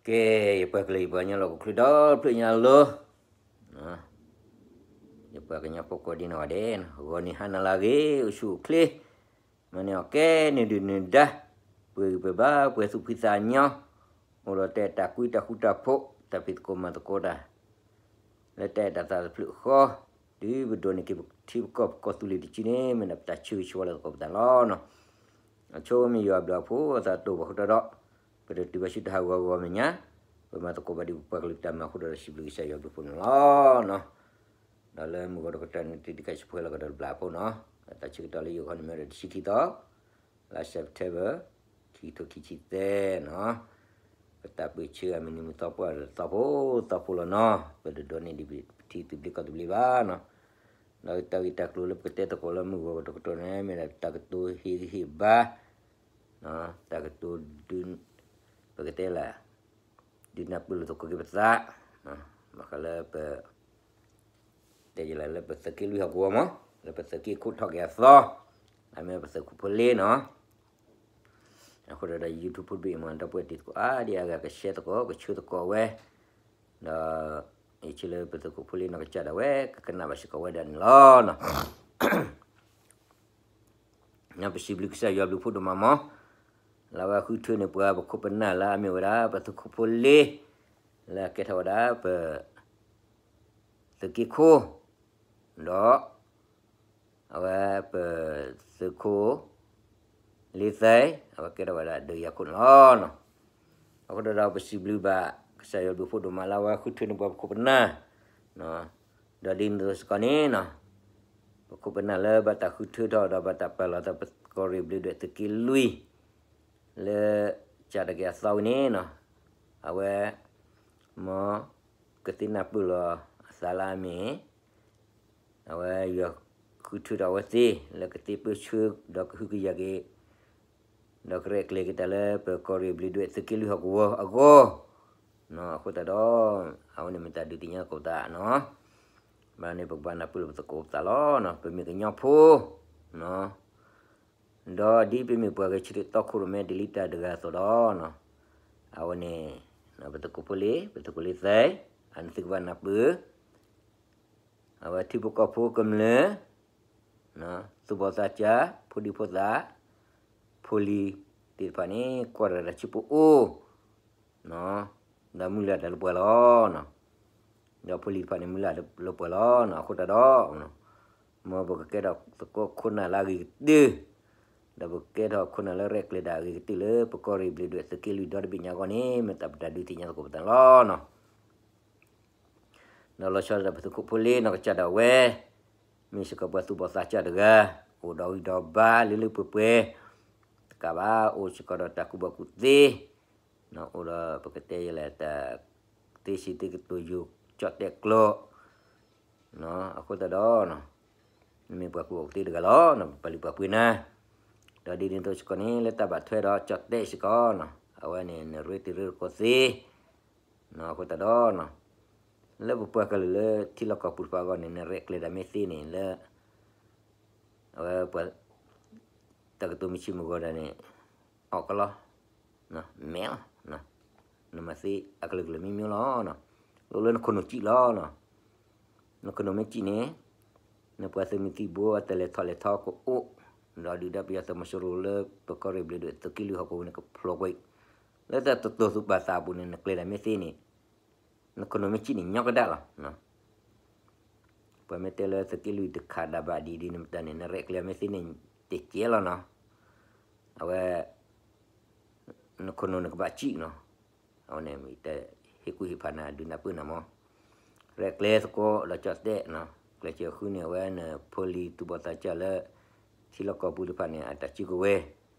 ကဲ, ယပှၤကလုာ်ယပှၤကညီလီၢ်ကချုးဒီဖျၢၣ်ညါလီၤ. ယပှၤကညီဖိကိးဒံနီၢ်ဂၤဒဲး, ဂီၤနံၤဟါနၤလၢအဂ့ၤ, အိၣ်ဆူၣ်အိၣ်ချ့, မၤန့ၢ်အီၣ်ကဲနုာ်ဒုၣ်နုာ်ဒါ, ပှဲၤဂံၢ်ပှဲၤဘါ, ပှဲၤသူၣ်ဖှံသးညီ, အိၣ်ဒီးတၢ်အဲၣ်တၢ်ကွံတၢ်ဃူတၢ်ဖိး, တၢ်ဖံးသကိးမၤသကိးတၢ် လၢတၢ်အဲၣ်တၢ်သးတဖျၢၣ်ဃီ, တုၤပဒိးန့ၢ်က့ၤပထံပကီၢ်ပကီၢ်သူလ့ၤတစုန့ၣ် မ့ၢ်ဒၣ်ပတၢ်ဆၢဂ့ၤဆၢဝါလၢသကိးပသးလီၤ. အဆိမ့ၢ်ယွၤအဘျုးအဖှိၣ်အသးတအိၣ်ဘၣ်ဃိတၢ်ဒီး, ပတတုၤဘၣ်ဆူတၢ်ဟးဂီၤဂီၤမဲာ်ညါ, ပမၤသကိးဘၣ်ဒ်ပပှၤကလုာ်တၢ်မၤအဃိဒီး စံးဘျုးကစၢ်ယွၤဘျုးဖှိၣ်န့ၣ်လီၤ. ဒီးလၢမုၢ်ဂီၤတကတီၢ်န့ၣ် တုၤဒံးခါဆံးဖိလီၤကဒီးတဘျီအဖီနီၤ, တၢ်ဆၢကတီၢ်လၢယဂီၢ်န့ၣ်မ့ၢ်ဝဲဒၣ်တဆံခံသီ, လါ September ခံကထိခံဆံသၢနီၤ, ပတၢ်ပၢဆှၢအမုၢ်နံၤမုၢ်သီပှၢ်ဒီးသီဖိသီဖိလီၤနီၤ, ပတဒိးန့ၢ်ဒံးပထံသဘျ့ကီၢ်သဘျ့ဘၣ်နီၤ, ဒီးတၢ်ဂ့ၢ်တၢ်ကျိၤလၢပကတဲသကိးလၢမုၢ်ဂီၤတကတီၢ်န့ၣ် မ့ၢ်ဒၣ်တၢ်ကတိၤဟ့ၣ်ဂံၢ်ဟ့ၣ်ဘါ, တၢ်ကတိၤဒုး, ပကတဲလၢ ဒုးနၢ်ပၢၢ်လိာ်သကိးက့ၤပသး, ဘၣ်ဃးလၢပ, တဲယလၢလၢပသုးက့လွံၢ်ဟီၣ်ကဝီၤမး, လၢပသုးက့ခိၣ်ထီၣ်က့ၤအသီ, အမ့ၢ်ပသုးခိၣ်ဖိလ့နီၤ, အဃိဒီး YouTube ဖိတဘ့ၣ်အံၤမး ဒီပုၢ်ဝဲၢ်တံၤသကိးအါဒံအါဂၤ ကshareသကိး ကဆၢသကိးဝဲ, ဒီး, ယဆၢလၢပသုးခိၣ်ဖိလ့နီၤ ကစၢ်ဒၣ်ဝဲ ကကနၣ်ဘၣ်စ့ၢ်ကီးဝဲဒၣ်န့ၣ်လီၤ. ပစံးဘျုးကစၢ်ယွၤဘျုးဖှိၣ်ဒိၣ်မးမး, လၢအဝဲဃုထၢန့ၢ်ပှၤပခိၣ်ပနၢ်လၢအမ့ၢ်ဝဲဒၣ် ပသုးခိၣ်ဖိလ့, လၢအကဲထီၣ်ဝဲဒၣ်ပ, သုးက့ခိၣ်, ဒီး, အဝဲပ, သုးခိၣ်, လ့သဲ, အဝဲကဲထီၣ်ဝဲဒၣ်ဒုးယၤခိၣ်န့ၣ်လီၤ. အဃိဒီးပစံးဘျုးဘၣ်, ကစၢ်ယွၤဘျုးဖှိၣ်ဒိၣ်မးလၢအဝဲဃုထၢန့ၢ်ပှၤပခိၣ်ပနၢ်, ဒီးဒ်န့ၣ်အသိးစ့ၢ်ကီးန့ၣ်, ပခိၣ်ပနၢ်လၢဘၣ်တၢ်ဃုထၢထီၣ်ဒီးဘၣ်တၢ်ပာ်လီၤသးပကီၢ်ရ့ၣ်ဘျ့းဒွဲၣ်သုးက့လွံၢ်, လၢ, ကၢ်တက့ၢ်အသီဝံၤန့ၣ်, အဝဲ, မ်, ကသ့ၣ်နၢ်ပၢၢ်လီၤအသးလၢအမ့ၢ် အဝဲယွၤဃုထၢထီၣ်အဝဲသ့ၣ် လၢကသ့ပၢဆှၢဒီးကဟုကယာ်က့ၤ, ဒီးကရဲၣ်ကျဲၤက့ၤတၢ်လၢပကီၢ်ရ့ၣ်ဘျ့းဒွဲၣ်သုးက့လွံၢ်ဟီၣ်ကဝီၤအဂီၢ်, အဃိသတးဒီး, အဝဲန့ၣ်မ့ၢ်တၢ်ဒုးသ့ၣ်ညါသကိးပသးနီၤ, ဘၣ်န့ၣ်ပကဘၣ်နၢ်ပၢၢ်လီၤပသကိးပသးလီၤ, ပမ့ၢ်ကညီဖိ ဒီးဒ်ပမ့ၢ်ပှၤဂဲၤဆၢထၢၣ်တီခိၣ်ရိၣ်မဲဒ်လံတၢ်တဂၤအသိးဒီး, အဝဲန့ၣ်, ပသုးခိၣ်ဖိလ့, ပသုးခိၣ်လ့သဲ, အန့ၣ်သုကဘၣ်နၢ်ပၢၢ်, အဝဲထံဖိကီၢ်ဖိကမျၢၢ်, သူၣ်ဘီၣ်သးစၢ်, ဖိဒံဖိသၣ်, ဖိလံၤသ့ၣ်တဖၣ်န့ၣ် ကွၢ်တၢ်တၢ်ဆံးဖိအိၣ် ဒီးမုၢ်လၢ်တၢ်လၢပှၤလီၤ. ဒီးဖိလံၤတဖၣ်န့ၣ် မုၢ်လၢ်လၢပှၤလီၤ. အဃိသတးဒီး, မ်ပကကဲထီၣ်သကိးခိၣ်နၢ်လၢအဂ့ၤကတၢၢ်, ဒီးပကကဲထီၣ်ခိၣ်နၢ်လၢရဲၣ်ကျဲၤတၢ်အဂ့ၤကတၢၢ်လၢပကီၢ်ရ့ၣ်ဘျ့းဒွဲၣ်သုးက့လွံၢ်ဒီတဘ့ၣ်ညါအဂီၢ်န့ၣ် မ့ၢ်တၢ်ပတၢ်ဒုးသ့ၣ်ညါသကိးပသးန့ၣ်လီၤ. ဒီးလီၤဆီဒၣ်တၢ်ပသုးခိၣ်ဖိလ့နီၢ်ကစၢ်ဒၣ်ဝဲ, မ့ၢ်စ့ၢ်ကီးပှၤသူၣ်ဘီၣ်သးစၢ်တဂၤ, အိၣ်ဒီးဂံၢ်ဒီးဘါလၢလၢပှဲၤပှဲၤ, တကးဘၣ်အိၣ်စ့ၢ်ကီးဒီးတၢ်ကူၣ်ဘၣ်ကူၣ်သ့, အိၣ်ဒီးပကတဲယဲလဲၣ်တၢ်, သ့စံးသ့ကတိၤယိာ်ကၠီၣ်တဲာ်ကျိာ်, အဃိသတးဒီး, နမ့ၢ်ပှၤကူၣ်ဘၣ်ကူၣ်သ့တဂၤလီၤ, ပပာ်လုၢ်ပာ်ပှ့ၤနၤ, ဒီးဒ်န့ၣ်အသိးစ့ၢ်ကီးန့ၣ် လၢတၢ်ဘၣ်ထွဲဒီးကၠီၣ်တဲာ်စ့ၢ်ကီး, အဝဲန့ၣ် နရ့တံၤရ့သကိးသ့, အဃိသတးဒီး, လၢပပှၤကလုာ်လၢထံလီၢ်ကီၢ်ပူၤတဖၣ်အဂီၢ်န့ၣ် နရဲၣ်ကျဲၤဒၣ်မ့ၢ်သ့န့ၣ်လၢ အဝဲပှၤ, တၢ်ကတိၤမုၢ်ဆ့ၣ်မုၢ်ဂီၤဒၣ်န့ၣ်, အီၣ်ကလီ, မဲာ်လီၤ, နမၤသ့အကလုာ်ကလုာ်မံမံလီၤ, အိၣ်လၢနခိၣ်နူာ်စံၣ်လီၤ, နခိၣ်နူာ်မ့ၢ်စံၣ်န့ၣ်, နပှၤသုးမုၢ်သံၣ်ဘိအတၢ်လဲၤထီၣ်လဲၤထီကအိၣ်, ဒီးဒုၣ်ဒါပယီၤသုးမီၤစိရိၤလၢပကီၢ်ရ့ၣ်ဘျ့းဒွဲၣ်သုးက့လွံၢ်ဟီၣ်ကဝီၤန့ၣ် ကဖျိးကွံာ်, လၢတၢ်တတိၤသူၣ်ပာ်သးအပူၤန့ၣ် နကျဲၤဒၣ်မ့ၢ်သ့န့ၣ် နခိၣ်နူာ်မ့ၢ်စံၣ်န့ၣ် ညီကဒၣ်လီၤ. ပှၤမ့ၢ်တဲလၢသုးက့လွံၢ်တခးဒၣ်ဘၣ်ဒ်ဒ်န့ၣ်မတၤန့ၣ် နရဲၣ်ကျဲၤမ့ၢ်သ့န့ၣ် တကဲလီၤနီၤ. အဝဲ နခိၣ်နူာ်န့ၣ်ကဘၣ်စံၣ်နီၤ. အဝဲန့ၣ်မ့ၢ်တၢ်ဟ့ၣ်ကူၣ်ဟ့ၣ်ဖးနၤ ဒုးနၢ်ပၢၢ်နၤမး. ရဲၣ်ကျဲၤသကိးဒီးကၠီၣ်တဲာ်နီၤ. ကျဲးစၢးဃုန့ၢ်အဝဲန့ၣ် ဖိလံၤသူၣ်ဘီၣ်သးစၢ်လၢ ထံလီၢ်ကီၢ်ပူၤတဖၣ်န့ၣ် အတၢ်စုကဝဲၤ,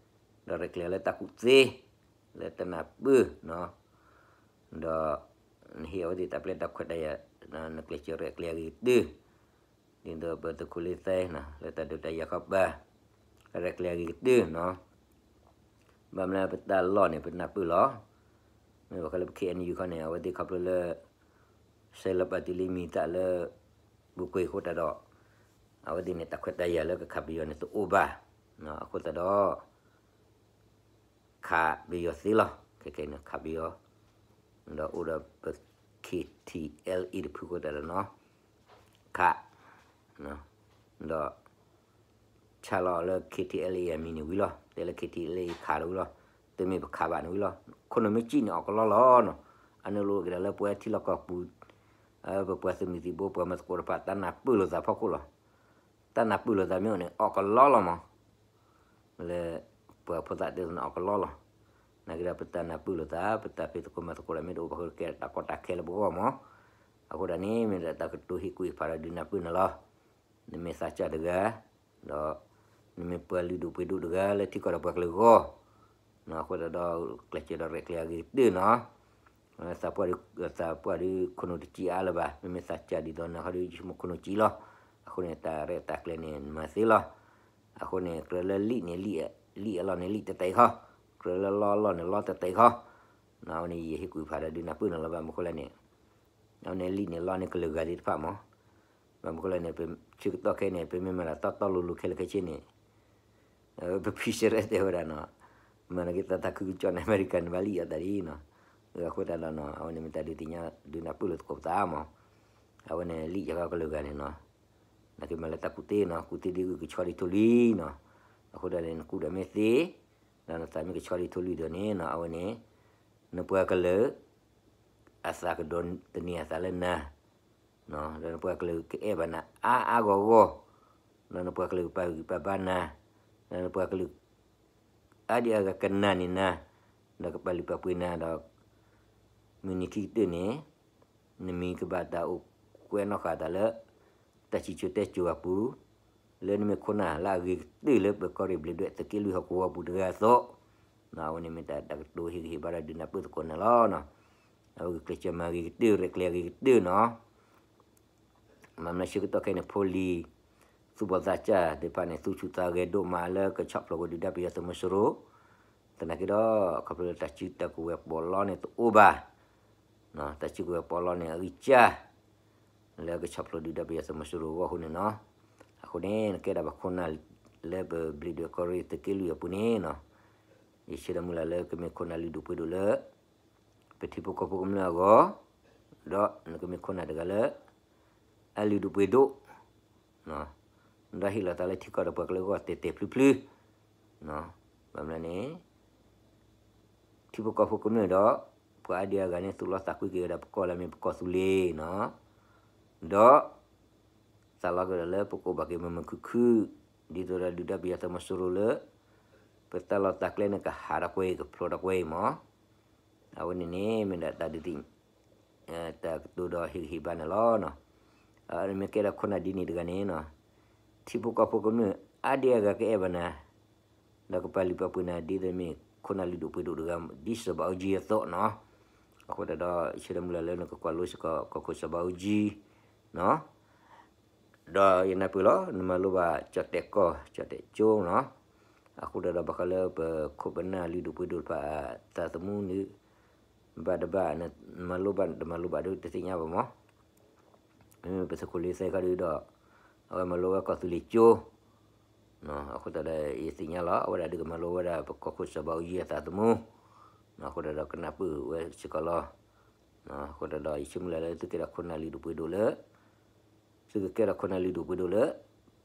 ဒီးရဲၣ်ကျဲၤလၢတၢ်ကူၣ်သ့ လၢတၢ်နၢ်ပၢၢ်နီၤ. ဒီး နဟ့ၣ်အဝဲသ့ၣ်တၢ်ပျဲတၢ်ခွဲးတၢ်ယာ်, နကျဲးစၢးရဲၣ်ကျဲၤအဂ့ၤကတၢၢ်, ဒ်သိးပသုးခိၣ်လ့သဲနီၤ လၢတၢ်ဒုးတၢ်ယၤဃီပၤ ရဲၣ်ကျဲၤအဂ့ၤကတၢၢ်နီၤ. ဘၣ်မနုၤပတၢ်လီၢ်န့ၣ် ပနၢ်ပၢၢ်လီၤ. မ့ၢ်ဘၣ်ဃးလၢပ ခ့ၣ်အဲၣ်ယူၣ် ခီန့ၣ် အဝဲသ့ၣ်ခီဖျိလၢ စဲးလီၤပာ်တ့ၢ်လံမံၤသၣ်လၢ ပူၤကွံာ်အဃိသတးဒီး အဝဲသ့ၣ်န့ၣ် တၢ်ခွဲးတၢ်ယာ်လၢကခးပယီၤန့ၣ်တအိၣ်ဘၣ်. အဃိသတးဒီး ခးပယီၤသ့လီၤ. ခဲကနံၣ်န့ၣ် ခးပယီၤ ဒီးအိၣ်ဒီးပ ခ့ထံအဲလ်အ့ တဖုအဃိသတးဒီးနီၤ, ခး, ဒီး ဆါလီၤအီၤလၢ ခ့ထံအဲလ်အ့ အမံၤန့ၣ်ဝံၤလီၤ, တဲလၢ ခ့ထံအဲလ်အ့ ခးလီၤဝံၤလီၤ, တမ့ၢ်ပခးဘၣ်န့ၣ်ဝံၤလီၤ, ခိၣ်နူာ်မ့ၢ်စံၣ်န့ၣ် အီၣ်ကလီလီၤနီၤ, အန့ၣ်လိၣ်က့ၤဒီးလၢပဝဲထံလီၢ်ကီၢ်ပူၤ ပပှၤသုးမုၢ်သံၣ်ဘိ ပှၤမၤသကိးတဖၣ် တၢ်နၢ်ပၢၢ်လိာ်သးဖီခိၣ်လီၤ, တၢ်နၢ်ပၢၢ်လိာ်သးမ့ၢ်အိၣ်န့ၣ် အီၣ်ကလီလီၤမး လၢ ပှၤဖိသၣ်တဲသနၢၣ်အီၣ်ကလီလီၤ, နာ်က့ဒီးပတၢ်နၢ်ပၢၢ်လိာ်သး ပတၢ်ဖံးသကိးမၤသကိးဒီးမ့ၢ်တအိၣ်ဘၣ်အဃိ ကဲတၢ်ကီတၢ်ခဲလၢပဂီၢ်မး, အဃိဒၣ်န့ၣ် မ့ၢ်ဒၣ်တၢ်ကတိၤဟ့ၣ်ကူၣ်ဟ့ၣ်ဖးဒီးဒုးနၢ်ပၢၢ်နၤလီၤ, နမ့ၢ်သးစၢ်တဂၤ, ဒီး နမ့ၢ်ပှၤလုၢ်ဒိၣ်ပှ့ၤဒိၣ်တဂၤလၢထံကီၢ်ဒီးပှၤကလုာ်အဂီၢ် အဃိသတးဒီး ကျဲးစၢးဒီးရဲၣ်ကျဲၤအဂ့ၤကတၢၢ်နီၤ, သးပှၢ်ဒုး သးပှၢ်ဒုးခိၣ်နူာ်တစံၣ်အါလၢၤဘၣ်, မ့မ့ၢ်သးစၢ်ဒ်သိးနၤခီဒုး ယဆိကမိၣ်ခိၣ်နူာ်စံၣ်လီၤ, အဃိန့ၣ် တၢ်ရဲၣ်တၢ်ကျဲၤန့ၣ် နမၤသ့လီၤ, အဃိန့ၣ် ကြၢးလၢလံၣ်န့ၣ် လံၣ်အလီၢ်န့ၣ် လံၣ်တတဲာ်ခီ, ကြၢးလၢလီအလီၢ်န့ၣ် လီတတဲာ်ခီ, အဝဲန့ၣ် ယဟ့ၣ်ကူၣ်ဖးဒီးဒုးနၢ်ပၢၢ်နၤလီၤ ဘၣ်မနုၤဃိလဲၣ်န့ၣ် အဝဲန့ၣ်လံၣ်န့ၣ်လီန့ၣ်ကလုာ်ဂၤသ့ၣ်တဖၣ်မး, ဘၣ်မနုၤဃိလဲၣ်န့ၣ် ပဆၢကတီၢ်ခဲအံၤန့ၣ် ပမ့ၢ်မၤတၢ်တီတီလိၤလိၤခဲလၢာ်ခဲဆ့န့ၣ် ပဖံစရဲၣ်တဲဝဲဒၣ်နီၤ, မၤနက့ၤသးတၢ်ခုကစီၣ်န့ၣ် အမဲရကၤန့ၣ်ဘၣ်လံၣ်အသးဒ်နီၤ, အဃိသတးဒီးနီၤ အဝဲန့ၣ်မ့ၢ်တၢ်ဒုးသ့ၣ်ညါဒုးနၢ်ပၢၢ်လိာ်သကိးပသးမး, အဝဲန့ၣ်လံၣ်ယၤခီကလုာ်ဂၤန့ၣ်နီၤ, နကမၤလၢတၢ်ကူၣ်သ့နီၤ, ကူၣ်သ့ဒ်ဂုၢ်ကဆီဒ်ထိၣ်လွံၢ်နီၤ, အဃိဒၣ်န့ၣ် နကူၣ်ဒီးမ့ၢ်သ့, ဒီးနသးမ့ၢ်ကဆီဒ်ထိၣ်လွံၢ်ဒီးန့ၣ်နီၤ အဝဲန့ၣ် နပှၤကလုာ် အသးကဒိးသန့ၤအသးလၢနၤ, ဒီးနပှၤကလုာ်ကအဲၣ်ဘၣ်နၤအါအါဂီၢ်ဂီၢ်, ဒီးနပှၤကလုာ်ကပာ်ဂံၢ်ပာ်ဘါနၤ, ဒီးနပှၤကလုာ် အါဒံအါဂၤကနာ်န့ၢ်နၤ, ဒီးကပာ်လုၢ်ပာ်ပှ့ၤနၤဒီး မုၢ်နံၤခံကတၢၢ်န့ၣ် နမံၤကဘၣ်တၢ်အိၣ်ကွဲးနီၣ်ဃာ်အသးလၢ တၢ်စံၣ်စိၤတဲစိၤအပူၤ, လၢနမ့ၢ်ခိၣ်နၢ်လၢအဂ့ၤကတၢၢ်လၢပကီၢ်ရ့ၣ်ဘျ့းဒွဲၣ်သုးက့လွံၢ်ဟီၣ်ကဝီၤပူၤတဂၤအသိး, အဝဲန့ၣ်မ့ၢ်တၢ်တၢ်ကတိၤဟ့ၣ်ဂံၢ်ဟ့ၣ်ဘါဒီးဒုးနၢ်ပၢၢ်သကိးနၤလီၤ. အဝဲဂုာ်ကျဲးစၢးမၤဂ့ၤကတၢၢ် ရဲၣ်ကျဲၤဂ့ၤကတၢၢ်နီၤ. မၤမနုၤဆၢကတီၢ်ခဲအံၤန့ၣ် ဖိလံၤ သူၣ်ဘီၣ်သးစၢ်သ့ၣ်တဖၣ်န့ၣ် သူၣ်ဆူၣ်သးဂဲၤဒိၣ်မးလၢကဆီၣ်ဖျိးကဒုၣ်ဒါပယီၤသုးမီၤစိရိၤ, သနာ်က့ဒီး ခီဖျိလၢတၢ်စုတၢ်ကဝဲၤပီးလီန့ၣ်တအိၣ်ဘၣ်, တၢ်စုကဝဲၤပီးလီန့ၣ် အဂံၢ်စၢ် လၢကဆီၣ်ဖျိးဒုၣ်ဒါပယီၤသုးမီၤစိရိၤအဂီၢ်အဃိန့ၣ်နီၤ. အဃိန့ၣ် နကဲဒၣ်ပခိၣ်နၢ်လၢပဘျ့းဒွဲၣ်ကီၢ်ရ့ၣ်သုးက့လွံၢ်အပူၤန့ၣ်နီၤ, ယဆၢဒီးမုၢ်လၢ်လၢကမ့ၢ်ခိၣ်နၢ်လုၢ်ဒိၣ်ပှ့ၤဒိၣ်လၢ ပထံဖိကီၢ်ဖိကမျၢၢ်အဂီၢ်, ဒီးနကမ့ၢ်ခိၣ်နၢ်တဂၤလၢ အလုၢ်ဒိၣ်ပှ့ၤဒိၣ် ဒီးဟ့ၣ်လီၤသးလၢထံကီၢ်ဒီးပှၤကလုာ်အဂီၢ်တဲာ်တဲာ်ဖျုဖျု, ဘၣ်မနုၤန့ၣ် ထံဖိကီၢ်ဖိကမျၢၢ်ဒီး ပှၤအါဒံအါဂၤန့ၣ် သူၣ်လီသးကွံက့ၤဝဲဒၣ်ပကီၢ်လၢအမ့ၢ်ပကီၢ်သူလ့ၤနီၤ, ဒီး သးလီကဒီးလၢပကအိၣ်ဘၣ်က့ၤမုာ်မုာ်ခုၣ်ခုၣ်, ဒ်သိးဒီးဒုၣ်ဒါပယီၤသုးမီၤစိရိၤလၢ ပတၢ်လီၢ်တၢ်ကျဲန့ၣ်ကဟးထီၣ်ကွံာ် ကဖျိးထီၣ်ကွံာ်အံၤမး, အဝဲန့ၣ်န့ၣ် မ့ၢ်ဒၣ်တၢ်ဒုးသ့ၣ် တၢ်ကတိၤဒီးဟ့ၣ်ဂံၢ်ဟ့ၣ်ဘါနၤလီၤ. အဝဲန့ၣ်မ့ၢ်ကဲဒၣ်ခိၣ်နၢ်ဒ်န့ၣ်တဂၤန့ၣ်နီၤ, ထံဖိကီၢ်ဖိကမျၢၢ်အါဒံအါဂၤကအဲၣ်ဘၣ်နၤ ဒီးကပာ်လုၢ်ပာ်ပှ့ၤနၤဒ်သိးမ့ၢ်ခိၣ်နၢ်လုၢ်ဒိၣ်ပှ့ၤဒိၣ်တဂၤ ဒ်စီၤဘးအူကၠံအသိးနီၤ. အဃိသတးဒီး ယဆၢဒီးမုၢ်လၢ်လၢနကကွၢ်လိစ့ၢ်ကီး ကီၢ်ခိၣ်စီၤဘးအူကၠံနီၤ, ဒီးယနၢ်ပၢၢ်လီၤ နမၤလိဘၣ်ကၠီၣ်တဲာ်ကီၢ် ကၠီၣ်တဲာ်ကၠိနီၤ. အဃိသတးဒီး ဘၣ်ဃးလၢပခိၣ်ပနၢ်လုၢ်ဒိၣ်ပှ့ၤဒိၣ်တဖၣ်အသးသမူန့ၣ် ဘၣ်တဘၣ် နမၤလိဘၣ်တမၤလိဘၣ်ဒီးတသ့ၣ်ညါဘၣ်မး. မ့မ့ၢ်ပသုးခိၣ်လ့သဲခီဒုးဒီး အဝဲမၤလိဝဲကီၢ်သူလ့ၤကၠိ, အဃိသတးဒီး ယသ့ၣ်ညါလီၤ အဝဲဒၣ်ဒုးကမၤလိဝဲဒၣ်ပကီၢ်ခိၣ်စီၤဘးအူကၠံအသးသမူ, အဃိသတးဒီးကနၢ်ပၢၢ်ဝဲစ့ၢ်ကီးလီၤ. အဃိသတးဒီး ယဆၢမုၢ်လၢ်လၢသုကဲထီၣ်ခိၣ်နၢ်လုၢ်ဒိၣ်ပှ့ၤဒိၣ်လၢ သုကကဲထီၣ်ခိၣ်နၢ်လုၢ်ဒိၣ်ပှ့ၤဒိၣ်လၢ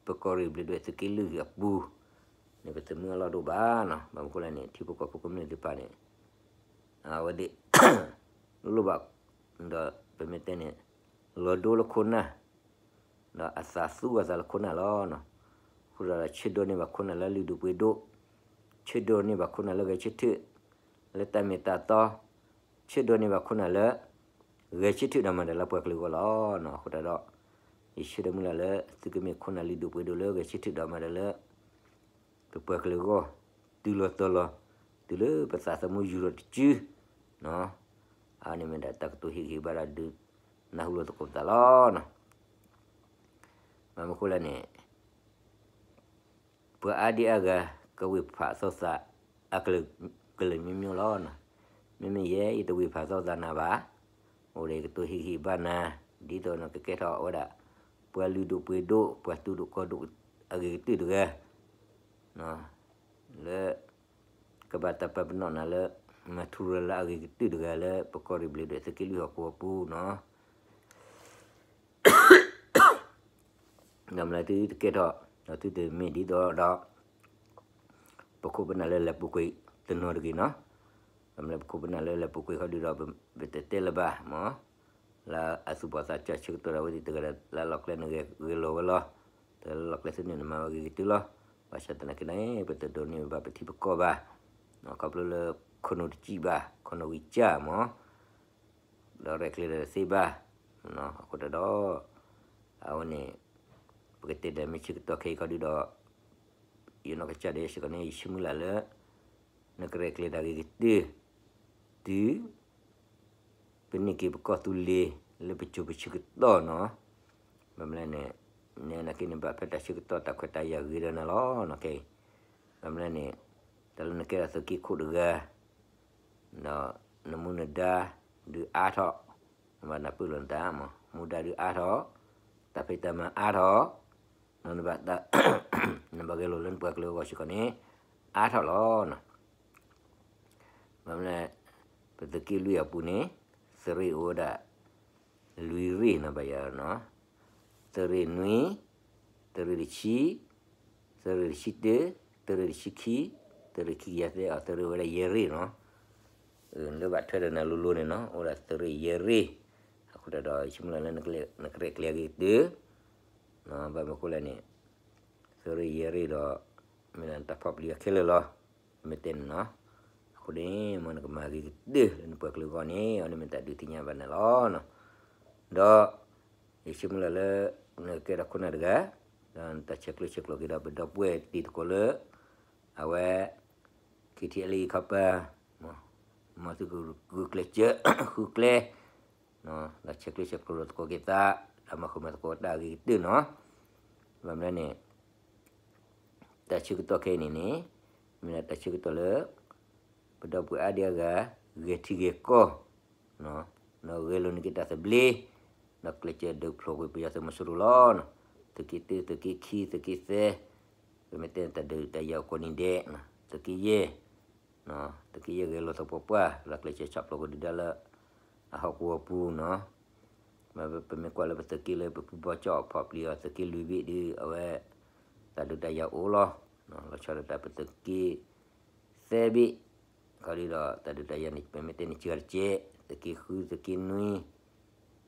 ပကီၢ်ရ့ၣ်ဘျ့းဒွဲၣ်သုးက့လွံၢ်အပူၤန့ၣ် ပသမုၢ်အလီၢ်တအိၣ်ဘၣ်နီၤ. ဘၣ်မနုၤဃိလဲၣ်န့ၣ် ထံဖိကီၢ်ဖိကမျၢၢ်သ့ၣ်တဖၣ်န့ၣ် အဝဲသ့ၣ် လိၣ်ဘၣ် ဒီးပမ့ၢ်တဲန့ၣ် လီၤဒိလၢခိၣ်နၢ် ဒီးအသးသူအသးလၢခိၣ်နၢ်လီၤ. အဃိသတးဒီး ဆၢဒိးန့ၢ်ဘၣ်ခိၣ်နၢ်လၢလုၢ်ဒိၣ်ပှ့ၤဒိၣ်, ဆၢဒိးန့ၢ်ဘၣ်ခိၣ်နၢ်လၢဂဲၤဆၢထၢၣ် လၢတၢ်မ့ၢ်တၢ်တီ, ဆၢဒိးန့ၢ်ဘၣ်ခိၣ်နၢ်လၢ ဂဲၤဆၢထၢၣ်ဒီးမၤတၢ်လၢပှၤကလုာ်အဂီၢ်လီၤ. အဃိသတးဒီး ယဆၢဒီးမုၢ်လၢ်လၢ သုကမ့ၢ်ခိၣ်နၢ်လုၢ်ဒိၣ်ပှ့ၤဒိၣ်လၢဂဲၤဆၢထၢၣ်ဒီးမၤတၢ်လၢ ပပှၤကလုာ်အဂီၢ် တုၤလီၤတီၤလီၤ တုၤလၢပသးသမူယူၤထီၣ်တစု, အန့ၣ်မ့ၢ်ဒၣ်တၢ်ကတိၤဟ့ၣ်ဂံၢ်ဟ့ၣ်ဘါဒီးဒုးနၢ်ဟူလိာ်သကိးပသးလီၤ. ဘၣ်မနုၤဃိလဲၣ်န့ၣ် ပှၤအါဒံအါဂၤ ကဝ့ၢ်ဖးသီသး အကလုာ်ကလုာ်မျိုးမျိုးလီၤ. မ့မ့ၢ်ယဲ ယတဝ့ၢ်ဖးသီသးနၤဘၣ်. အိၣ်ဒီးယကတိၤဟ့ၣ်ဂံၢ်ဟ့ၣ်ဘါနၤ ဒ်သိးနကကဲထီၣ်ဝဲဒၣ် ပှၤလုၢ်ဒိၣ်ပှ့ၤဒိၣ် ပှၤသူၣ်ဒိၣ်ကီၢ်ဒိၣ်အဂ့ၤကတၢၢ်တဂၤ လၢ ကဘၣ်တၢ်ပာ်ပနီၣ်နၤလၢ မၤထူရၤလၢအဂ့ၤကတၢၢ်တဂၤလၢပကီၢ်ရ့ၣ်ဘျ့းဒိၣ်သုးက့လွံၢ်ဟီၣ်ကဝီၤပူၤနီၤ. ဒီးမ့ၢ်လၢသုတကဲထီၣ် ဒီးသုတမ့ၢ်ဒ်သိးဒီး ပခိၣ်ပနၢ်လၢလဲၤပူၤကွံာ်တနီၤတဂ့ၤနီၤ. ဒီးမ့ၢ်လၢပခိၣ်ပနၢ်လၢလဲၤပူၤကွံာ်ဃီဒုဒီး ပတတဲလၢၤဘၣ်မး လၢအသူၣ်ဘီၣ်သးစၢ်ဆၢကတီၢ်ဒီး အဝဲသ့ၣ်တဂၤဒီး လၢလီၢ်ကျဲန့ၣ်ဂဲၤလိာ်ဝဲလီၤ. တလၢလီၢ်ကျဲသ့ၣ်န့ၣ် နမၤဝဲဂ့ၤကတၢၢ်လီၤ. ဘၣ်ဆၣ်သနာ်က့န့ၣ် ပတဒိးန့ၢ်ဘၣ်ပထံပကီၢ်ဘၣ်. ခီဖျိလၢခိၣ်နူာ်တစံၣ်ဘၣ် ခိၣ်နူာ်ဝံၤစၢ်မး ဒီးရဲၣ်ကျဲၤဒီးတသ့ဘၣ်. အဃိတၢ်ဒီး အဝဲန့ၣ် ပကတဲဒီးမ့ၢ်ဆၢကတီၢ်ခဲအံၤခီဒုဒီး ယနီၢ်ကစၢ်ဒၣ်ယဲစ့ၢ်ကီးန့ၣ် ယဆိကမိၣ်လၢ်လၢ နကရဲၣ်ကျဲၤတၢ်ဂ့ၤကတၢၢ် တုၤ ပန့ၢ်က့ၤပကီၢ်သူလ့ၤလၢပစိၤပဆၢကတီၢ်နီၤ. ဘၣ်မနုၤလဲၣ်န့ၣ် နနာ်က့န့ၣ် ဘၣ်ဖဲတၢ်ဆၢကတီၢ်တၢ်ခွဲးတၢ်ယာ်ဂ့ၤဒီးနၤလီၤနီၤခဲအံၤ. ဘၣ်မနုၤလဲၣ်န့ၣ် တၢ်လၢနကဲထီၣ်သုးက့ခိၣ်တဂၤ ဒီးနမူနဒါဒုးအါထီၣ်, နဘၣ်နၢ်ပၢၢ်လီၤနတၢ်မး, မူဒါဒုးအါထီၣ်, တၢ်ဖံးတၢ်မၤအါထီၣ်, နဘၣ်, နဘၣ်ဂဲၤလိာ်လၢနပှၤကလုာ်အဂီၢ်စ့ၢ်ကီးန့ၣ် အါထီၣ်လီၤ. ဘၣ်မနုၤလဲၣ်, ပသုးက့လွံၢ်အပူၤန့ၣ် သုးရ့ၣ်အိၣ်ဝဲဒၣ် လွံၢ်ရ့ၣ်နီၤ ဘၣ်ယၤနီၤ, သုးရ့ၣ်နွံ, သုးရ့ၣ်တဆံ, သုးရ့ၣ်တဆံတၢ, သုးရ့ၣ်တဆံခံ, သုးရ့ၣ်ခံကယၤသၢ, အသုးရ့ၣ်အိၣ်ဝဲဒၣ်ယဲၢ်ရ့ၣ်နီၤ. လၢဘၣ်ထွဲဒီးနၤလိၤလိၤန့ၣ်နီၤ အိၣ်ဝဲဒၣ်သုးရ့ၣ်ယဲၢ်ရ့ၣ်. အဃိတၢ်ဒီး ယဆိကမိၣ်လၢ်လၢ နကရဲၣ်ကျဲၤအဂ့ၤကတၢၢ် ဘၣ်မနုၤအဃိလဲၣ်န့ၣ် သုးရ့ၣ်ယဲၢ်ရ့ၣ်ဒီး မ့ၢ်လၢတၢ်ဖီၣ်ပျံၤအီၤခဲလၢာ်လီၤ. မ့ၢ်တဲန့ၣ်နီၤ, အဃိန့ၣ် မ်နကမၤဂ့ၤကတၢၢ်လၢနပှၤကလုာ်အဂီၢ်န့ၣ် အဝဲန့ၣ်မ့ၢ်တၢ်ဒုးသ့ၣ်ညါဘၣ်နၤလီၤ. ဒီး ယဆိကမိၣ်လၢ်လၢ နကကဲထီၣ်ခိၣ်နၢ်တဂၤ, ဒီးနတၢ်ဆဲးကျိးဆဲးကျိးက့ၤဒီးပဒီပုၢ်ဝဲၢ်တံၤသကိးလၢ အဝဲ ခံထံၣ်အလံခီပၤ မ်သုကဂုာ်ကျဲးစၢး ဃုကျဲ ဒီးဆဲးကျိးဆဲးကျိးလိာ်သကိးက့ၤသး, ဒီးမၤဃုာ်မၤသကိးတၢ်အဂ့ၤကတၢၢ်နီၤ. ဘၣ်မနုၤလဲၣ်န့ၣ် တၢ်ဆၢကတီၢ်ခဲအံၤန့ၣ်န့ၣ် မ့ၢ်ဒၣ်တၢ်ဆၢကတီၢ်လၢ ပဒီပုၢ်ဝဲၢ်အါဒံအါဂၤ ဂဲၤထံဂဲၤကီၢ်, ဒီးဂဲၤလိာ်န့ၢ်က့ၤတၢ်သဘျ့, ဒီးကျဲးစၢးဒုးဖျိးကွံာ်ပယီၤသုးမီၤစိရိၤလီၤ. သုးက့တၢ, သုးက့ခံ, သုးက့သၢ, ပမ့ၢ်တဲတၢ်ဒုးတၢ်ယၤအိၣ်ကိးနံၤဒဲး, သုးက့ယဲၢ် သုးက့ယဲၢ်ဂဲၤလိာ်သပှၢ်ပှၢ် လီၤကျဲးစၢးဆီၣ်ဖျိးက့ၤဒုၣ်ဒါလၢ အဟီၣ်ကဝီၤပူၤနီၤ. ပမ့ၢ်ကွၢ်လၢပသုးက့လၢပဖုဘီကၠီၣ်ဖီၣ်ပျံၤအီၤ သုးက့လွံၢ်ဘ့ၣ်ဒုး အဝဲ တၢ်ဒုးတၢ်ယၤအိၣ်လီၤ. လီၤဆီဒၣ်တၢ်ပသုးက့သၢဘ့ၣ် ခီဒုဒီး တၢ်ဒုးတၢ်ယၤန့ၣ် ပမ့ၢ်တဲန့ၣ် စှၤတကဲး, သုးက့ဃု, သုးက့နွံ, သုးက့လွံၢ်နီၤ,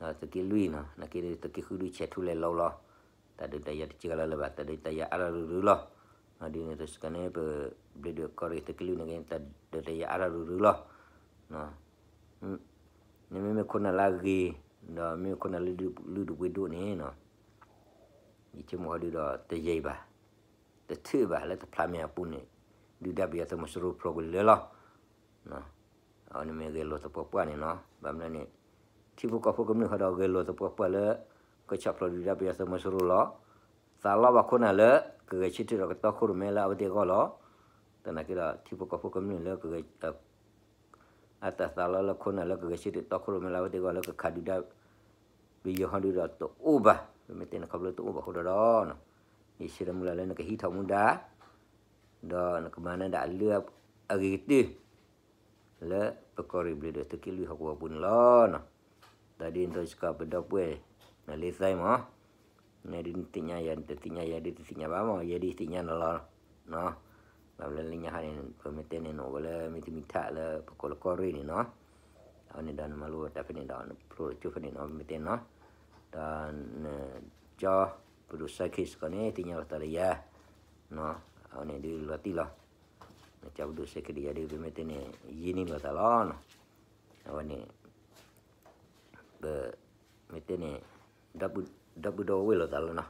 နာ်က့သုးက့ဃုဒုးဆဲးထူလဲၤလီၤလီၤ. တၢ်ဒုးတၢ်ယၤတစှၤလၢၤလၢၤဘၣ်, တၢ်ဒုးတၢ်ယၤအါထီၣ်ရုၢ်ရုၢ်လီၤ. ဒ်န့ၣ်အသိးစ့ၢ်ကီးန့ၣ် ပဘျ့ဒိၣ်ကီၢ်ရ့ၣ်သုးက့လွံၢ်န့ၣ်က့ၤ တၢ်ဒုးတၢ်ယၤအါထီၣ်ရုၢ်ရုၢ်လီၤ. နမ့မ့ၢ်ခိၣ်နၢ်လၢအဂ့ၤ, ဒီးမ့မ့ၢ်ခိၣ်နၢ်လၢလုၢ်ဒိၣ်ပှ့ၤဒိၣ်န့ၣ်နီၤ, ယဆိကမိၣ်ဃီဒုဒီး တယံာ်ဘၣ်, တထၢၣ်ဘၣ်လၢတဖျးမဲာ်အပူၤန့ၣ်, ဒုၣ်ဒါပယီၤသုးမီၤစိရိၤဖျိးကွံာ်လၢာ်လီၤ. အဝဲန့ၣ်မ့ၢ်ဂဲၤလိာ်သပှၢ်ပှၢ်န့ၣ်နီၤ, ဘၣ်မနုၤန့ၣ် ထံဖိကီၢ်ဖိကမျၢၢ်ဃီဒီးဂဲၤလိာ်သပှၢ်ပှၢ်လၢ ကဆီၣ်ဖျိးဒုၣ်ဒါပယီၤသုးမီၤစိရိၤလီၤ. သးလီဘၣ်ခိၣ်နၢ်လၢ ကဂဲၤဆၢထၢၣ်ဒီးကတီခိၣ်ရိၣ်မဲလၢအဝဲသ့ၣ်အဂီၢ်လီၤ. သနာ်က့ဒီး ထံဖိကီၢ်ဖိကမျၢၢ်လၢ အတၢ်သးလီလၢခိၣ်နၢ်လၢကဂဲၤဆၢထၢၣ်တီခိၣ်ရိၣ်မဲလၢအဝဲသ့ၣ်အဂီၢ်လၢကခးဒုၣ်ဒါ ပယီၤဟီဒုဒီးတအိၣ်ဘၣ်. ပမ့ၢ်တဲန့ၣ်ခီဖျိတအိၣ်ဘၣ်အဃိဒီးနီၤ, ယဆၢမုၢ်လၢ်လၢနကဟံးထီၣ်မူဒါ, ဒီးနကမၤန့ၢ်ဒၣ်အလၢအဂ့ၤကတၢၢ် လၢပကီၢ်ရ့ၣ်ဘျ့ဒိၣ်သုးက့လွံၢ်ဟီၣ်ကဝီၤပူၤန့ၣ်လီၤ. ဒီးဒ်န့ၣ်အသိးစ့ၢ်ကီးပဒီပုၢ်ဝဲၢ် နလ့သဲမး, နဒုးသ့ၣ်ညါယၤ နတသ့ၣ်ညါယၤဒုးတသ့ၣ်ညါဘၣ်မး ယဲဒုးသ့ၣ်ညါနၤလီၤ. ဘၣ်မနုၤလၢညါဟါန့ၣ် ပမ့ၢ်တဲန့ၣ် နအိၣ်ဝဲလၢမ့ၢ်တမံၤထးလၢပကိးလၢကီၢ်ရ့ၣ်န့ၣ်နီၤ, အဝဲန့ၣ်ဒီးနမၤလိတၢ်ဖဲန့ၣ်ဒီး နဖျိကၠိဖဲန့ၣ်နီၤ ပမ့ၢ်တဲနီၤ, ဒီးနကၠီပဒိၣ်စဲခ့စ့ၢ်ကီးန့ၣ် သ့ၣ်ညါလီၤသးလၢယၤ, အဝဲန့ၣ်ဒုးလီၤတံၢ်လီၤ, နကၠီပဒိၣ်စဲခ့ဒီးယၤဒုး ပမ့ၢ်တဲန့ၣ် ယံာ်န့ၢ်လိာ်သးလီၤ. အဝဲန့ၣ် ပ မ့ၢ်တဲန့ၣ် ဒီပုၢ်ဒီဝဲၢ်လိာ်သးလီၤနီ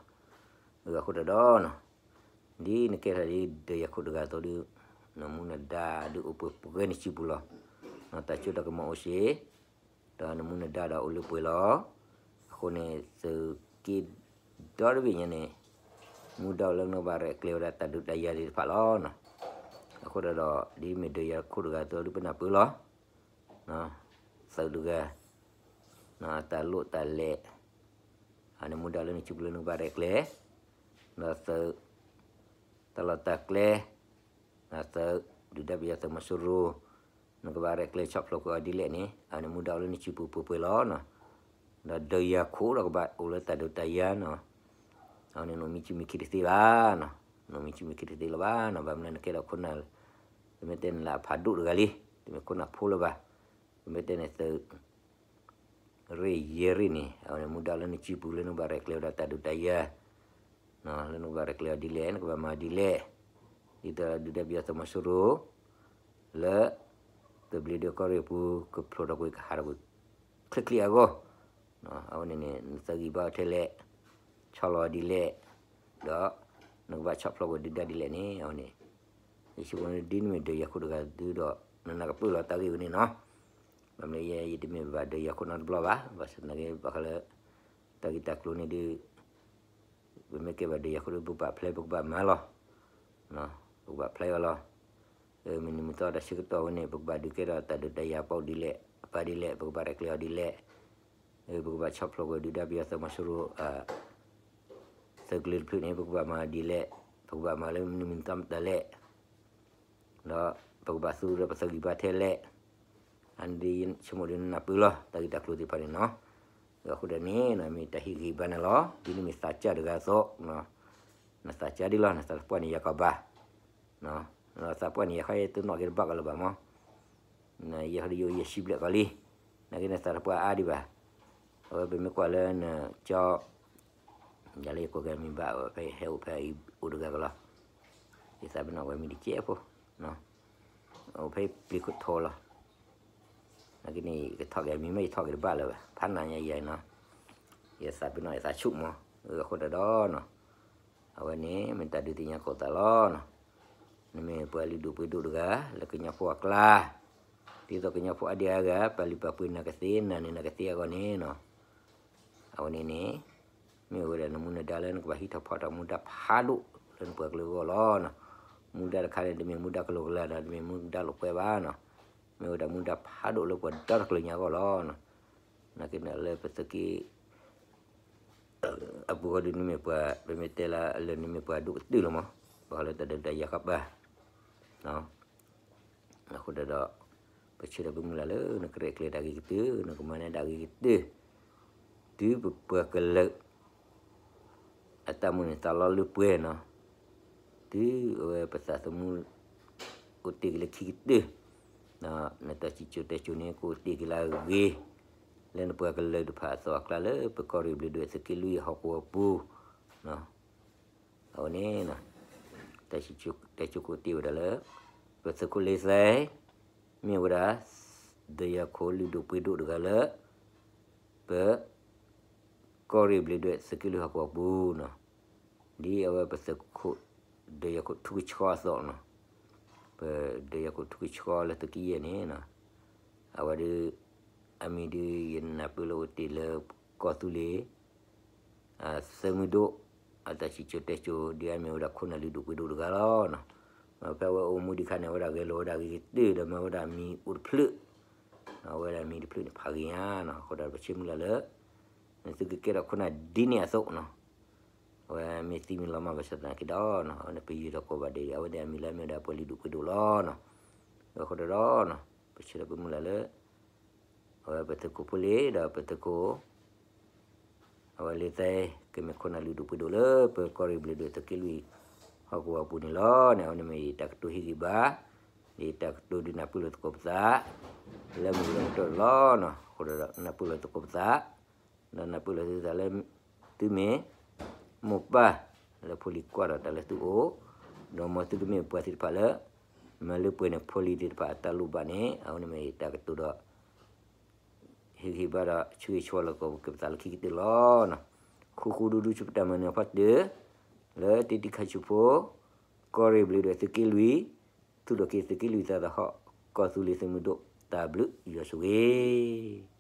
ၤ, အဃိတၢ်ဒီးနီၤ, ဒ်နကဲထီၣ်ဒ်ဒီးယၤခိၣ်တဂၤအသိးဒုး, နမူနဒါဒုးအိၣ်ပှဲၤပှဲၤန့ၣ်စုပူၤလီၤ, တၢ်စိတၢ်ကမီၤအိၣ်စ့ၢ်, ဒီးနမူနဒါဒီးအိၣ်လၢပှဲၤလီၤ, အဃိန့ၣ် သုးက့ဒီတဘ့ၣ်ညါန့ၣ်, မူဒါအိၣ်လၢနကဘၣ်ရဲၣ်ကျဲၤဝဲဒၣ်တၢ်ဒုးတၢ်ယၤသ့ၣ်တဖၣ်လီၤ. အဃိတၢ်ဒီး ဒ်မ့ၢ်ဒီးယၤခိၣ်တဂၤအသိးဒုးပနၢ်ပၢၢ်လီၤ သုးတဂၤ, တၢ်လိၣ်တၢ်လဲၢ်, အန့ၣ်မူဒါလၢနစုပူၤလၢနကဘၣ်ရဲၣ်ကျဲၤ, ဒီးသုး, တၢ်လီၢ်တၢ်ကျဲ, သုး, ဒုၣ်ဒါပယီၤသုးမီၤစိရိၤ, နကဘၣ်ရဲၣ်ကျဲၤဆီၣ်ဖျိးကွံာ်အီၤဒ်လဲၣ်န့ၣ် အန့ၣ်မူဒါအိၣ်လၢနစုပူၤပှဲၤပှဲၤလီၤနီၤ. ဒီးဒုးယၤခိၣ်ဒီးကဘၣ်အိၣ်လၢတၢ်ဒုးတၢ်ယၤနီၤ. အန့ၣ်နအိၣ်မံစုမံခံတသ့ဘၣ်နီၤ. နအိၣ်မံစုမံခံတသ့လၢၤဘၣ်နီၤ. ဘၣ်မနုၤနကဲဒီးခိၣ်နၢ်, ပမ့ၢ်တဲနလၢအဖးဒိၣ်တဂၤလံ, တမ့ၢ်ခိၣ်နၢ်ဖိလၢၤဘၣ်. ပမ့ၢ်တဲန့ၣ်သုး ရ့ၣ်ယဲၢ်ရ့ၣ်န့ၣ် အဝဲန့ၣ်မူဒါလၢနစုပူၤလၢနကဘၣ်ရဲၣ်ကျဲၤဝဲဒၣ်တၢ်ဒုးတၢ်ယၤ, လၢနကဘၣ်ရဲၣ်ကျဲၤအီၤဒ်လဲၣ် နကဘၣ်မၤဒ်လဲၣ်, ဒ်သိးဒုၣ်ဒါပယီၤသုးမီၤစိရိၤ လၢ သုးဘျ့ဒိၣ်ကီၢ်ရ့ၣ်အပူၤ ကဖျိးထီၣ်ကွံာ်ကဟးထီၣ်ကွံာ် ချ့ချ့အဂီၢ်, အဝဲန့ၣ်န့ၣ် နသၢဂံၢ်ဘါအီၤထဲလဲၣ်, ဆီၣ်လီၤအီၤဒ်လဲၣ်, ဒီး နကဘၣ်ဆီၣ်ဖျိးကွံာ်ဒုၣ်ဒါဒ်လဲၣ်န့ၣ် အဝဲန့ၣ် ယဆိကမိၣ်ဒ်နမ့ၢ်ဒုးယၤခိၣ်တဂၤဒုဒီး နနၢ်ကပၢၢ်လီၤတၢ်ဂ့ၢ်ဝဲန့ၣ်နီၤ. ဘၣ်မနုၤယဲ ယတမ့ၢ်ဘၣ်ဒုးယၤခိၣ်နီတဘျီဘၣ်, ဘၣ်ဆၣ်သနာ်က့ ဘၣ်ဃးလၢ တၢ်ဂ့ၢ်တၢ်ကျိၤန့ၣ်ဒုး ပမ့ၢ်ကဲဘၣ်ဒုးယၤခိၣ်ဒီး ပကဘၣ်ဖျဲး ပကဘၣ်မၤလီၤ, ပကဘၣ်ဖျဲးအီၤလီၤ. မုၢ်နံၤမုၢ်သီတၢ်ဆၢကတီၢ်ဝဲန့ၣ် ပကဘၣ်ဒုးကဲထီၣ်တၢ်ဒုးတၢ်ယၤအပူၤဒ်လဲၣ်, အပူၤဒ်လဲၣ်, ပကဘၣ်ရဲၣ်ကျဲၤအီၤဒ်လဲၣ်, ပကဘၣ်ဆီၣ်ဖျိးကွံာ်ဒုၣ်ဒါပယီၤသုးမီၤစိရိၤ သုးကလၢၤတဖျၢၣ်န့ၣ် ပကဘၣ်မၤဒ်လဲၣ်, ပကဘၣ်မၤလၢမုၢ်နံၤမုၢ်သီမတၤလဲၣ်, ဒီးပကဘၣ်သူဒီးပသၢဂံၢ်ဘါထဲလဲၣ်, အန့ၣ်ဒ်ယဆိကမိၣ်ဒ်နနၢ်ပၢၢ်လီၤ တၢ်ဂ့ၢ်တၢ်ကျိၤသ့ၣ်တဖၣ်န့ၣ်နီၤ. အဃိဒီးန့ၣ် မ့ၢ်တၢ်ဟ့ၣ်ဂံၢ်ဘါနၤလီၤ, ဒ်နမ့ၢ်သးစၢ်တဂၤအသိး, နသးစၢ်ဒ်လီၤ နသးတပှၢ်န့ၣ်ယၤကီၢ်ဘၣ် နသးပှၢ်န့ၣ်ယၤခီယဲတနီၣ်က့ၤတဘၣ်ကလၢၤဘၣ်မး, နယဲဟီဒီးယအိၣ်ယဲၢ်ဆံဘျဲၣ်ကီးလံ, နာ်က့နသးတပှၢ်အါဒံးဘၣ်, အဝဲပမ့ၢ်ကွၢ်လၢနကၠီ ယၤလၢယကိးက့ၤမံၤဘၣ် အဝဲဖဲဟဲအိၣ်ဖဲအံၤအိၣ်တဂၤကလီၤ, ယသးပ့ၤနီၣ်ဝဲမံၤတကဲးဖိ, အိၣ်ဖဲပျံၤခိၣ်ထိးလီၤ, နာ်က့န့ၣ် ယကထီၣ်က့ၤအမံၤမ့ၢ်ယထီၣ်က့ၤတဘၣ်လၢၤဘၣ် ဖးနၤညါယၤနီၤ, ယသးပ့ၤနီၣ်ယသးဆူၣ်မး, အဃိဒီးနီၤ အဝဲန့ၣ် မ့ၢ်တၢ်ဒုးသ့ၣ်ညါကိးသးလီၤနီၤ. နမ့ၢ်ပှၤလုၢ်ဒိၣ်ပှ့ၤဒိၣ်တဂၤ လၢကညီဖိအကျါ, ဒ်သိးကညီဖိအါဒံအါဂၤ ပာ်လုၢ်ပာ်ပှ့ၤနၤကသ့ နာ်န့ၢ်နၤကသ့အဂီၢ်န့ၣ်နီၤ, အဝဲန့ၣ်န့ၣ် မ့ၢ်အိၣ်ဝဲဒၣ်နမူနဒါလၢနကဘၣ်ဟံးထီၣ်ဖီထီၣ်မူဒါဖးဒိၣ် လၢနပှၤကလုာ်အဂီၢ်လီၤနီၤ. မူဒါတခါန့ၣ် တမ့ၢ်မူဒါကလီကလီဒီး တမ့ၢ်မူဒါလိာ်ကွဲဘၣ်နီၤ, မ့ၢ်ဝဲဒၣ်မူဒါဖးဒိၣ်လၢပှၤဒီတကလုာ်ညါအဂီၢ်လီၤနီၤ. နာ်က့န့ၣ်လၢပသုးက့ အပူၤဃီဒုးနမ့ၢ်ပှၤ ပမ့ၢ်တဲလၢလၢနမ့ၢ်ပှၤဒိၣ်ကတၢၢ်လီၤမး, ဘၣ်ဃးလၢတၢ်ဒုးတၢ်ယၤဃၣ်ပၢ်, အဃိဒီး ပဆၢဒီးပမုၢ်လၢ်လၢနကရဲၣ်ကျဲၤတၢ်ဂ့ၤကတၢၢ် နကမၤန့ၢ်တၢ်ဂ့ၤကတၢၢ်, တုၤပပှၤကလုာ် အတၢ်မိၣ်န့ၢ်သးလီလၢပှဲၤနီၤ, တုၤအဝဲပသးသမူ အိၣ်တ့ၢ်က့ၤလၢခံကတၢၢ်, နတၢ်စံၣ်စိၤတဲစိၤန့ၣ် ကအိၣ်တ့ၢ်က့ၤလၢအဂ့ၤ, လၢနပှၤကလုာ်တဖၣ်အသိးအကျါလၢပကီၢ်ရ့ၣ်ဘျ့းဒိၣ်သုးက့လွံၢ်ဟီၣ်ကဝီၤပူၤ, အဝဲန့ၣ် တၢ်စံၣ်စိၤတဲစိၤကအိၣ်တ့ၢ်ဝဲဒၣ်လၢ ပသုးခိၣ်လ့သဲ မ့ၢ်ဝဲဒၣ် ဒုးယၤခိၣ်လုၢ်ဒိၣ်ပှ့ၤဒိၣ်တဂၤလၢ ပ ကီၢ်ရ့ၣ်ဘျ့းဒိၣ်သုးက့လွံၢ်ဟီၣ်ကဝီၤပူၤနီၤ, ဒ်အဝဲပသုးခိၣ် ဒုးယၤခိၣ်ထူကဆှီအသိးနီၤ, ပဒုးယၤခိၣ်ထူကဆှီလၢသုးက့ယဲၢ်န့ၣ်နီၤ, အဝဲဒုး အမံၤဒုး ယနၢ်ပၢၢ်လၢအိၣ်တ့ၢ်လၢကီၢ်သူလ့ၤ သုးမုၢ်ဒိၣ် အတၢ်စံၣ်စိၤတဲစိၤ ဒ်အမ့ၢ်ဝဲဒၣ်ခိၣ်နၢ်လုၢ်ဒိၣ်ပှ့ၤဒိၣ်တဂၤလီၤနီၤ. ဖဲအဝဲအိၣ်မူဒံးအခါန့ၣ် အဝဲဒၣ်ဂဲၤလိာ်ဝဲဒၣ်ဂ့ၤကတၢၢ် ဒီးမၤဝဲဒၣ်မံၤအိၣ်တဖျၢၣ်, အဝဲဒၣ်မံၤတဖျၢၣ်န့ၣ်ဖးဂ့ၤညါနီၤ. အဃိဒီးပဆၢမုၢ်လၢ်လၢ နသုကကဲထီၣ်ခိၣ်နၢ်ဒ်န့ၣ်အသိးနီၤ, အဝဲမ့ၢ်သံမ့ၢ်လီၤမၢ်ဘၣ်ဆၣ်သနာ်က့ဒီး အဝဲန့ၣ်ပယုၢ်ထီၣ်ကိးဘၣ်ဒဲး အဝဲသ့ၣ်အမံၤလၢအမ့ၢ်ဝဲဒၣ်ပှၤလုၢ်ဒိၣ်ပှ့ၤဒိၣ်လီၤနီၤ. အဃိဒီး ပဆၢဒီးပမုၢ်လၢ်လၢ အဝဲပသုးခိၣ်ဖိလ့ဒီးပသုးခိၣ် အဝဲလ့သဲ ကမ့ၢ်ခိၣ်နၢ်လုၢ်ဒိၣ်ပှ့ၤဒိၣ်လၢပကီၢ်ရ့ၣ်ဘျ့းဒိၣ်သုးက့လွံၢ်ဟီၣ်ကဝီၤပူၤန့ၣ်လီၤန့ၣ်. အဝဲန့ၣ်မ့ၢ်ယတၢ်ကတိၤဟ့ၣ်ဂံၢ်ဘါ, ဒီးယတၢ်ကတိၤဒုးနၢ်ပၢၢ်လိာ်သကိးပသး လၢမုၢ်ကလၢကတီၢ်လီၤနီၤ. အဃိဒီးနၢ်ပၢၢ်လိာ်သကိးပသး ဒီးနၢ်ပၢၢ်လိာ်သုသးလၢ သုမ့ၢ် မိၢ်ပၢ်လၢဖိလံၤကွၢ်ဒီးတၢ်လၢသုအိၣ်, ဒီးမ်သုကမ့ၢ်ပှၤသ့ၣ်တဖၣ်လၢ မၤလၢပှဲၤန့ၣ်ဖိလံၤသ့ၣ်တဖၣ်အတၢ်လိၣ်ဘၣ်န့ၣ် အဝဲန့ၣ်မ့ၢ်ယတၢ်ကတိၤဒီး ဟ့ၣ်ဂံၢ်ဟ့ၣ်ဘါဒီး ဆၢဂ့ၤဆၢဝါလိာ်သကိးက့ၤပသးလၢခံကတၢၢ်လီၤနီၤ. ဃူဃူဒူဒူဆူပတၢ်မၤနၢၤအဖီတၢၢ် လၢတံၤတံၤခါဆူဖိ ကီၢ်ရ့ၣ်ဘျ့းဒိၣ်သုးက့လွံၢ် သူၣ်ထီၣ်က့ၤသုးက့လွံၢ်သးသဟီၣ် ကီၢ်သူလ့ၤသုးမုၢ်ဒိၣ် တၢ်ဘျုးယွၤဆိၣ်ဂ့ၤ